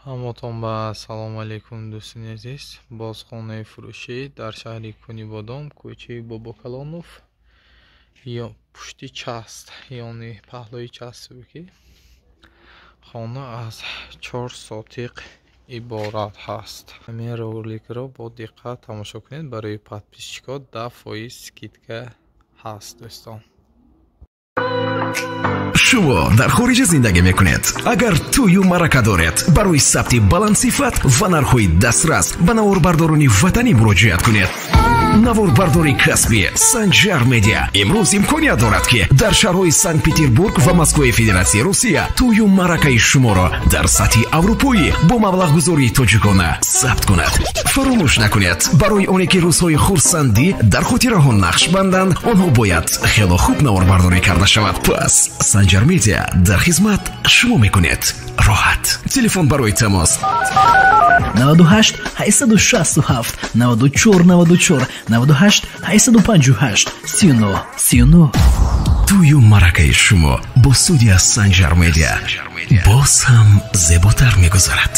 Ҳамотон ба салом алейкум, дӯстони азиз. Боз хонаи фурӯшӣ дар шаҳри Кунибодом, кӯчаи Бобокалонов, ё пушти част, ёни паҳлӯи част, ки хона аз 4 сотиқ иборат ҳаст. Ҳамин роликро бо диққат тамошо кунед. Барои подписчикҳо 10% скидка ҳаст, дӯстон. Шумо дар хориҷа зиндагӣ мекунед. Агар тӯю маърака доред, барои сабти баландсифат ва нархҳои дастрас ба наворбардорони ватанӣ муроҷиат кунед. Наворбардори касбӣ Санҷар Медиа имрӯз имконият дорад, ки дар шаҳрҳои Санкт-Петербург ва Москваи Федератсияи Русия тӯю маъракаи шуморо дар сатҳи аврупоӣ бо маблағгузории тоҷикона сабт кунад. Фаромӯш накунед, барои оне ки рӯзҳои хурсандӣ дар хотираҳо нақш банданд, онҳо бояд хело хуб наворбардорӣ карда шавад. Пас Санҷар Медиа дар хизмат шумо мекунед. Роҳат. Телефон барои тамос 98 867 94 94 98 858 39 39. Тӯю маъракаи шумо бо студия Санҷар Медиа боз ҳам зеботар мегузарад.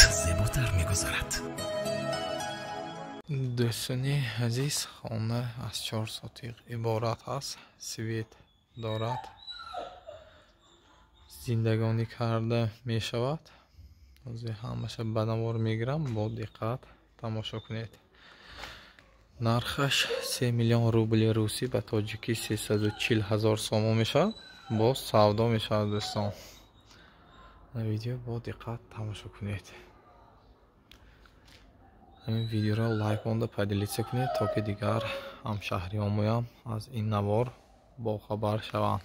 Дӯстони азиз, хона аз 4 сотиқ иборат аст. Свет дорад, зиндагонӣ карда мешавад. Ҳозир ҳамаша ба навор мегирам, бо диққат тамошо кунед. Нархаш 3 миллион рубли русӣ, ба тоҷикӣ 340 ҳазор сомон мешавад. Боз савдо мешавад, дӯстон. Видео бо диққат тамошо кунед. Ҳамин видеоро лайк монда поделиться кунед, то ки дигар ҳамшаҳриёнмоям аз ин навор бохабар шаванд.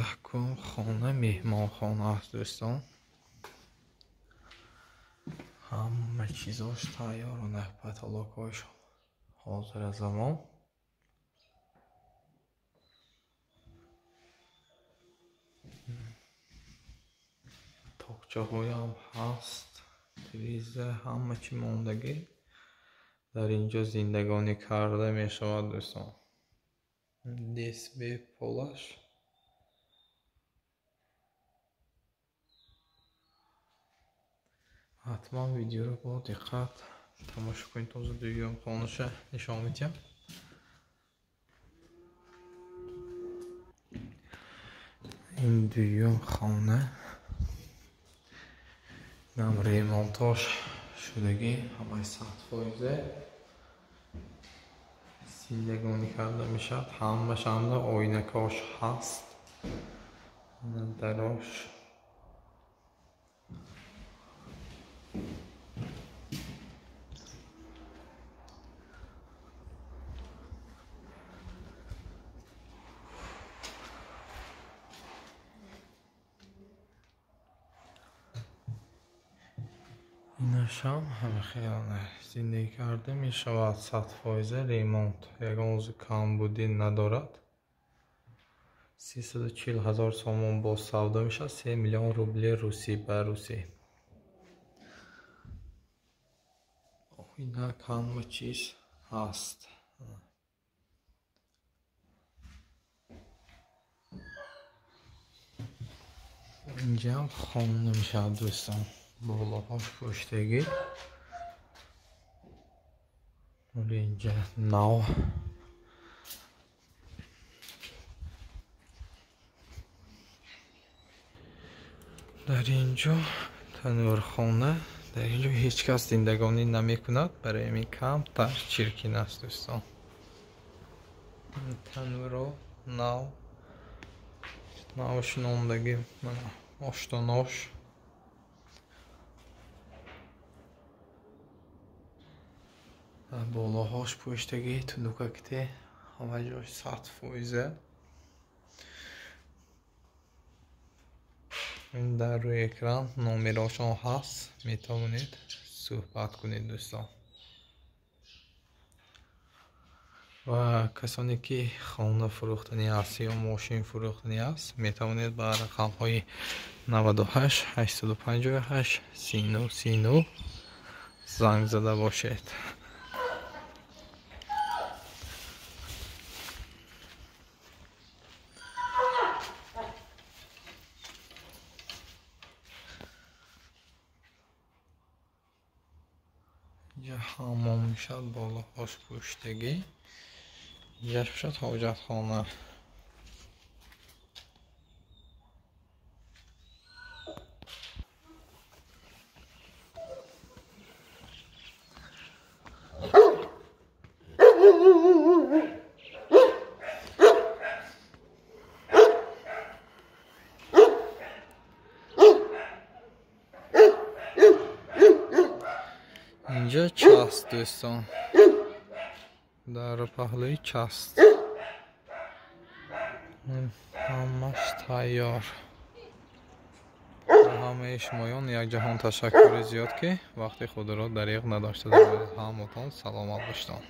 Якум хона меҳмонхона аст, дӯстон. Ҳама чизош тайёрона, потолокҳош ҳозира замон. Токчаҳоям ҳаст, телевизор, ҳама чи мондагӣ. Дар инҷо зиндагонӣ карда мешавад, дӯстон. ДСБ полаш. Ҳатман видеоро бо диққат тамошо кунед. Тоза дуюм хонаша нишон медиҳам. Ин дуюм хона нам ремонтош шудагӣ, ҳамаи 100% зиндагонӣ карда мешавад. Ҳамашанда оинакош ҳаст, дарош. Инашам ҳама хеле зиндагӣ карда мешавад. 100% ремонт, ягон камбудӣ надорад. 340 ҳазор сомон боз савдо мешавад. 3 миллион рубли русӣ ба русӣ. Инак ҳама чиз ҳаст. Инҷаам хона мешавад, дӯстон. Болоҳош пуштагӣ. Инҷа нав. Дар инҷо танӯрхона. Дар инҷо ҳеҷ кас зиндагонӣ намекунад, барои ҳамин камтар чиркин аст, дӯстон. Танӯро нав шинондагӣ, оштонош. Болоҳош пуштагӣ, тунукакте, ҳама ҷош 100%. Дар рӯи экран номерошон ҳаст, метавонед суҳбат кунед, дӯстон. Ва касоне ки хона фурӯхтанӣ аст ё мошин фурӯхтанӣ аст, метавонед ба рақамҳои 98 858 39 39 занг зада бошед. Инҷа ҳаммом мешавад, болоҳош пӯштагӣ. Инҷаш бошад ҳоҷатхона. Инҷа част, дӯстон, дар паҳлӯи част ҳамаш тайёр. Ба ҳамаи шумоён якҷаҳон ташаккури зиёд, ки вақти худро дариғ надошта, ҳаматон саломат боштон.